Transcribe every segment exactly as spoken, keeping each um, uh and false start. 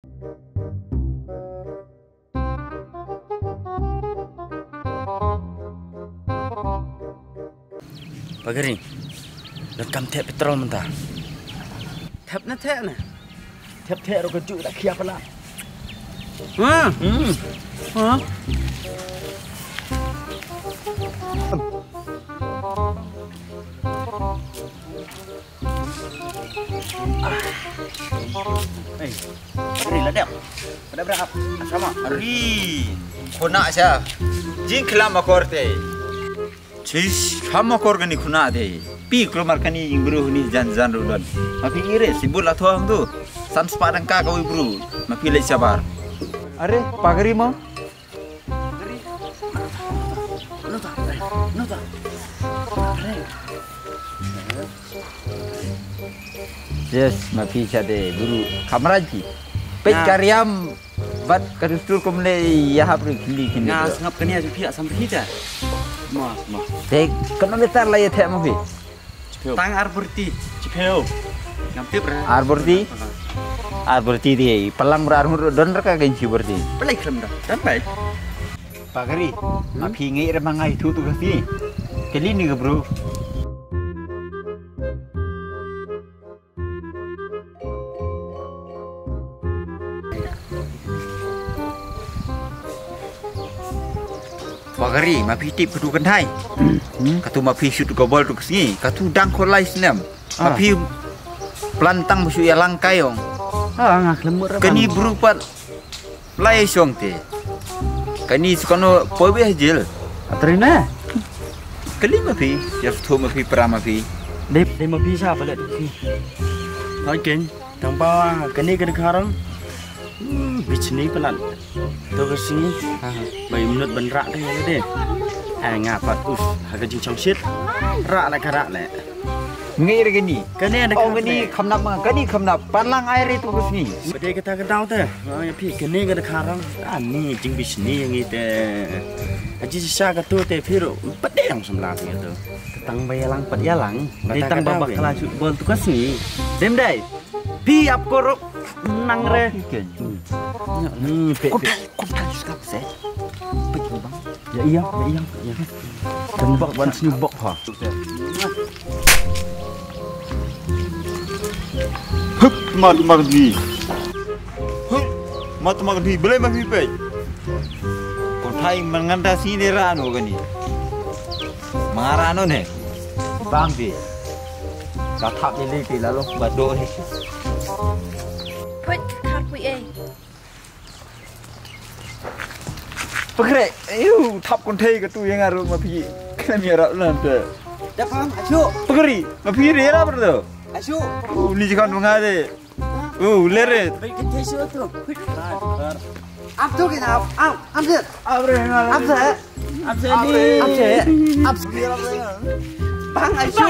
Pagari, don kam thep petrol mynta. Thep na thep na. Thep thep ro ka ju da khia pala. Ha? Hmm. Ha? Ei, ri la dep. Pada berap? Sama. Ri. Khuna sha. Jing khlam akor te. Chish, kham akor kani khuna te. Pi klomar kani ing bru ni jan jan rudan. Ma phi ire si bula thong tu. Sam spa dang ka kawi bru. Ma phi le sabar. Are, pagari mo? Yes, ma phi sa de buru kamra ji. Pek kariam bat kadustur kumle yahap ri khili khini. Nga sngap kania ji phi asam phi ta. Ma ma. Te kano le tar la ye the ma phi. Tang ar burti. Chipeo. Ngam tip ra. Ar burti. Ar burti di palang bra ar mur don ra ka gen chi burti. Pelai krem da. Dan bai. Pagari. Ma phi ngi re mangai thu tu kasi. Kali ni ke bro. Pagari, ma phi tip katu kynthai. Hmm? Katu ma phi shoot ka bol tu ka sngi. Katu dang kholai snem. Ma phi plan tang ba shu ïalang kai ong. Ah, nga khlem mut. Kani bru pat lai shong te. Kani sukano poi beh jil. Atrina. Kali ma phi, ya thu ma phi pra ma phi. Dei dei ma phi sa balik tu phi. Hai ken. Tang ba kane ka dkhar. Hmm, bichni palat. To ka sngi. Ha ha. Bai minut ban rak deh ya deh. Ai nga pat us ha ka jingchong shit. Rak la ka rak le. Ngi re kani. Kane da ka kani khamnap ma kani khamnap. Palang ai re to ka sngi. Bade ka ta ka daw te. Ai phi kane ka dkhar. Ani jingbichni ngi te. Aji sha ka to te phi ro. Bade yang samla te to. Tang ba ïalang pat ïalang. Dei tang ba bakla shu bol tu ka sngi. Dem dai. Pi ap korok nang re. Hmm, pe pe. Kuntai kuntai skap se. Pe bang. Ya iya, ya iya, ya. Tembak wan sini bok ha. Hup, mat mat di. Hup, mat mat di. Belai ma pi pe. Kuntai manganda sini ra anu kani. Mangara anu ne. Bang di. Ka thap ïa lei te la long ba dor hi. Put ka khar pui ei. Pagari, ayu thap kon thei ka tu ïa nga ruh ma phi. Khlem ïa rap lan te. Da pam asu. Pagari, ma phi re rap ruh. Asu. U ni jikan nga de. U lere. Bai ka thei su tu. Ap tu kena ap ap ap se. Ap se. Ap se ni. Ap se. Ap se. Bang ai su.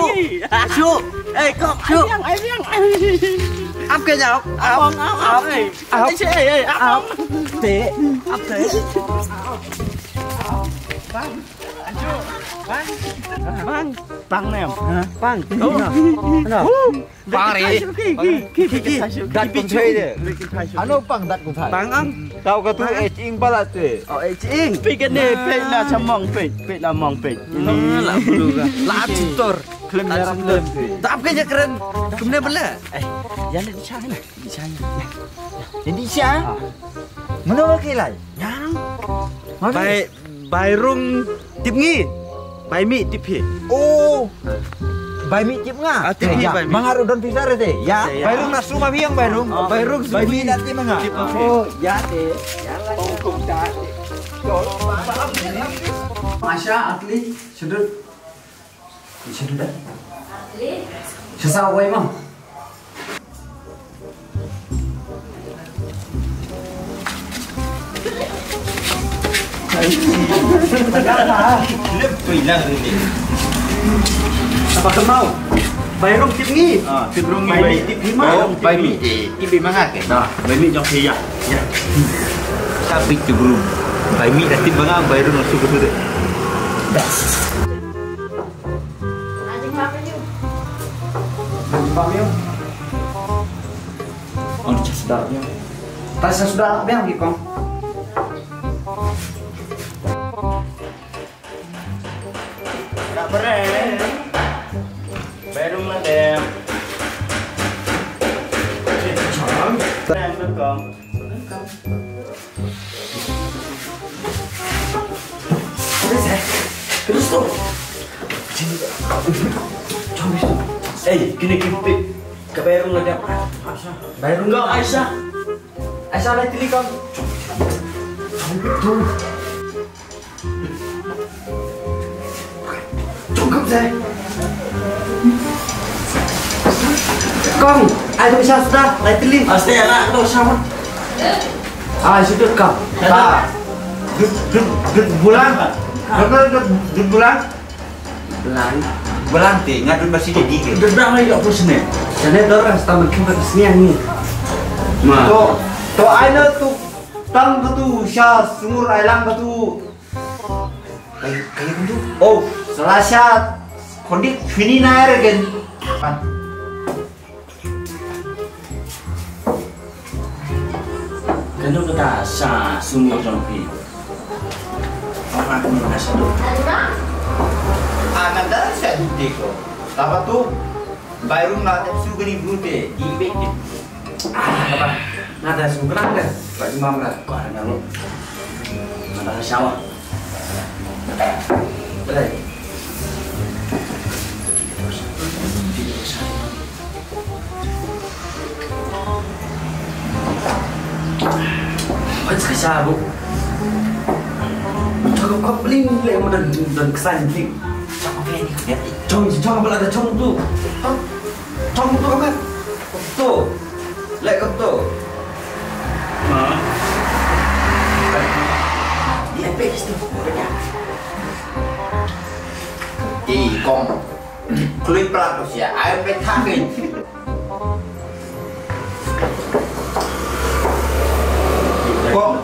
Su. Eh kok su. Ai biang ai biang. Ap ke jao. Ap ap ap. Ap se eh ap. Te. Ap se. Bang. Bang. Bang nem. Bang. Pang ri. Dat kum thei de. Ano pang dat kum thei. Pang ang. Tau ka tu eh ching pala tu. Oh eh ching. Pe kane pe la chamong pe pe la mong pe. Ini la bulu ka. La chitor. Klem ya ram klem. Tap ke je keren. Kumne bela. Eh, ya le di chang na. Di chang. Di chang. Mano ke lai? Yang. Bae Bairung tip ngi. Bai mi tip hi. Oh. Bai mi tip nga. Ah, tip hi bai mi. Mangar udon pisa re te. Ya. Bairung na suma biang bairung. Bairung bai mi na tip nga. Oh, ya te. Ya la. Masha atli sudut. Sudut. Sasa wai ma. Apa kemau? Bairung tip ngi. Ah, tip rung ngi. Bairung tip ngi ma. Oh, bairung tip ngi. Eh, tip ngi ma nga ke. Nah, bairung jong saya. Ya. Tapi tu belum. Bairung dah tip ma nga, bairung masuk ke situ. Best. Bang yo. Ang cas darnya. Ta sa suda biang ki kong. Nak beren. Baru madam. Beren kong. Terus tu. Eh, kini kimpit. Ka Bairung lada. Bairung kau Aisyah. Aisyah lai tili kau. Jom kau, Zai. Kong, ai tu Aisyah sudah, lai tili. Aste, anak tu sama. Ah, situ kau. Dut, dut, dut bulan. Dut, dut, dut bulan. Belang. Belang te, nga dun ba sini dikit. Dun belang lagi kat sini. Sana dorang setamat kita ke sini ni. Ma. To, to aina tu tang tu sha sungur ailang tu. Kayu, kayu tu. Oh, salah sha kodik fini nair gen. Kano kata sa sumur jong phi? Apa aku nak sa tu? Ah, nanda sa dute ko. Tapa tu, Bairung la tep su gani brute, di bek. Ah, apa? Nada su kelang kan? Pak Imam lah. Kau ada nalo. Nada sama. Wan sa ka sha, bu. Chong ka bling le mo don don ksan bling. Chong ka bling. Chong chong ba la da chong tu. Chong tu ka. Tu. Le ka tu. Ha. Di epic tu. Ih, kong. Khlui plat tu sia, ai pe thak ni. Kong.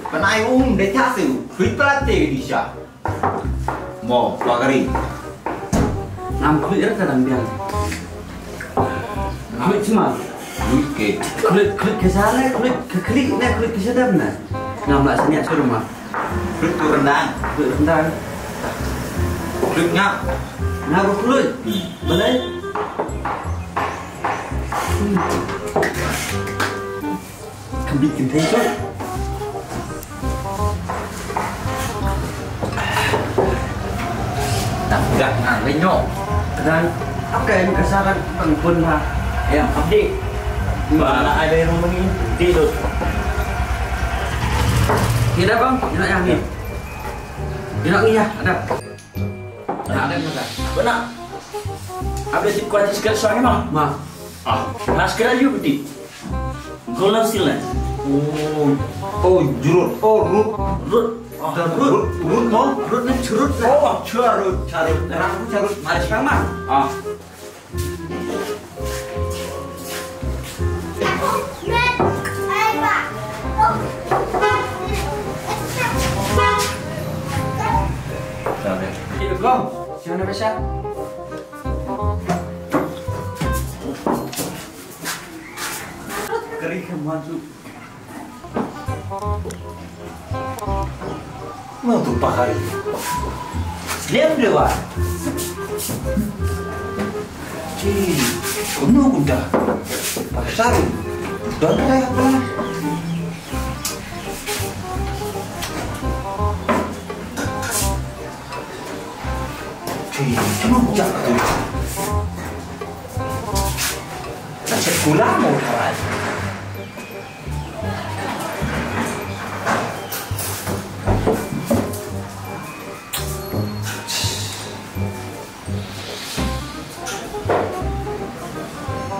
Pynai um de thak tu. Khlui plat te di sia. Mo, pagari. Ngam khlui er ka dang biang. Khlui sima. Khlui ke. Khlui, khlui ke sana, khlui ke khlui na, khlui ke sedap na. Ngam lah sini asur ma. Khlui tu rendang. Khlui rendang. Khlui ngap. Ngap khlui. Hmm. Balai. Hmm. Khlui kynthei tu. Nak pegang ngan lenyok. Pegang. Apa yang kesaran pengpun ha? Yang update. Ba la ai dei rung ni. Di tu. Kira bang, kira yang ni. Kira ni ya, ada. Nah, ada kata. Benar. Update di kuat sekali soalnya mah. Ma. Ah, nah sekali you beti. Golden seal eh. Oh, oh, jurut. Oh, rut. Rut. Oh, rut. Rut, rut, no? Rut ni curut lah. Oh, curut, curut. Rambut curut. Mari sekarang mah. Ah. Go. Siapa nama siapa? Kering ke maju. Mau tu pakai. Lem dia wah. Ci, kuno kuda. Pasal. Don kaya apa? Ci, cuma bujak tu. Nasib kula mau kawan.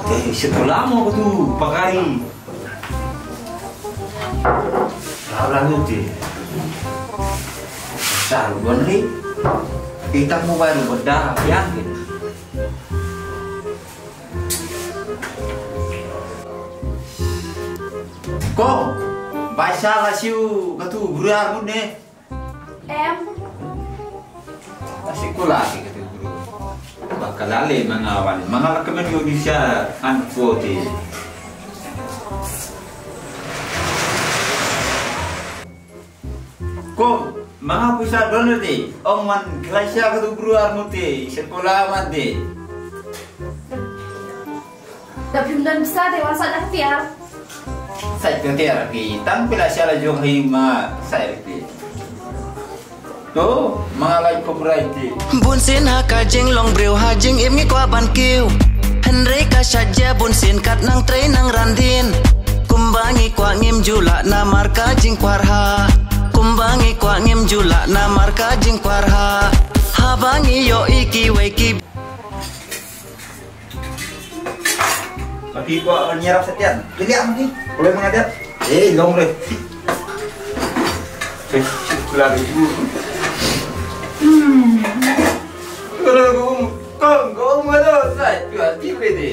Te sekolah mo ko tu pakai. Lalu ti. Saru don ri. Kita mo baru bedah yang gitu. Ko, baisa la siu katu guru arun ne. Em. Asi kula si katu guru. Bakal ale mangawan, mangal kemen yo bisa an forty. Ko, ma nga pisa don de, ong wan khlai sha ka tu bru ar mute, sekolah mat de. Da phim don pisa de wan sa da tiar. Sa da tiar ki, tang pila sha la jong hi ma sa ki. To, ma nga lai ko brai ti. Bun sien ha ka jinglong briew ha jingim ngi kwah ban kiew. Hynrei ka sha jia bun sien kat nang trei nang ran dien. Kumba ngi kwah ngim ju lah namar ka jingkwah ha. Kumba ngi kwah ngim ju lah namar ka jingkwah ha. Haba ngi ïohi kiwei ki. Ma phi kwah ban ïarap sa tian. Phi liak ma phi. Boleh ma nga tian. Eh, long re. Eh, lah re. Hmm. Kalau kau, kau, kau mana sa tian di pede.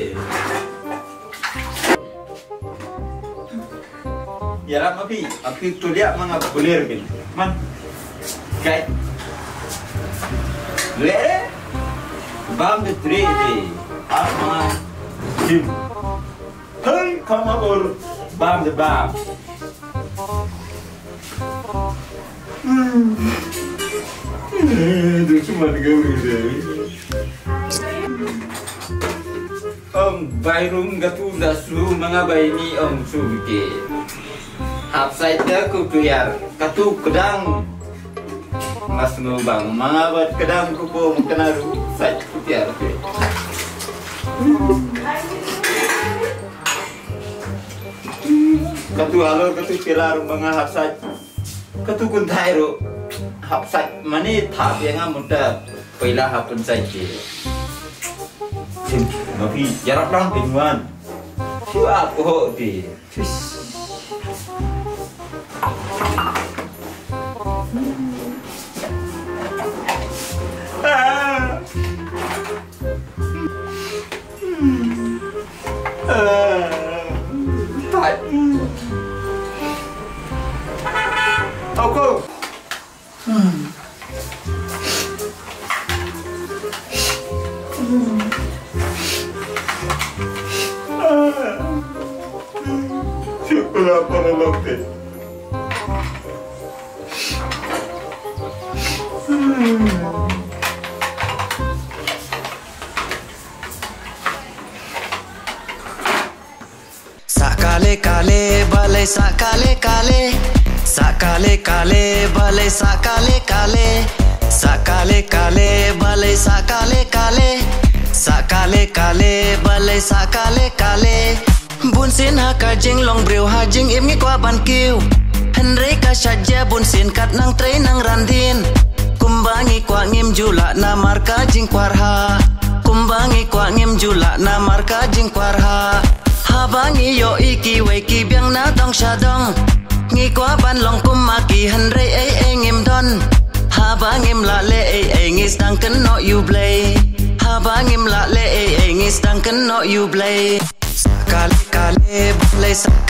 Ïarap ma phi, ma phi tu liak ma nga bulir bin. Man. Gai. Le. Bam de tri de. Ap ma. Sim. Hei, kama ur. Bam de bam. Hmm. Eh, tu cuma tiga menit. Ong bai rung katu da su ma nga bai ni ong su ke. Hap sai te ku tu yar katu kedang. Mas nu bang ma nga bat kedang ku po kena ru sai ku tiar ke. Katu halor katu pilar ma nga hap sai. Katu kun thai ru hap sai mane thap ya nga muta. Paila hap pun sai ke. Sim, ma phi, ïarap lang pin wan. Shu ap ko ho ti. Sis. Ah. Ah. Thai. Au ko. Hmm. Syukurlah para lokte. Hmm. Sa kale kale balei sa kale kale. Sa kale kale balei sa kale kale. Sa kale kale balei sa kale kale. Sa kale kale balei sa kale kale. Bun sien ha ka jinglong briew ha jingim ngi kwah ban kiew. Hynrei ka sha jia bun sien kat nang trei nang ran dien. Kumba ngi kwah ngim ju lah namar ka jingkwah ha. Kumba ngi kwah ngim ju lah namar ka jingkwah ha. Haba ngi ïohi kiwei ki biang na dong sha dong. Ngi kwah ban long kum ma ki hynrei ei ei ngim don. Haba ngim lah leh ei ei ngi sdang kynnoh ïa U Blei. Haba ngim lah leh ei ei ngi sdang kynnoh ïa U Blei. Sa kale kale balei sa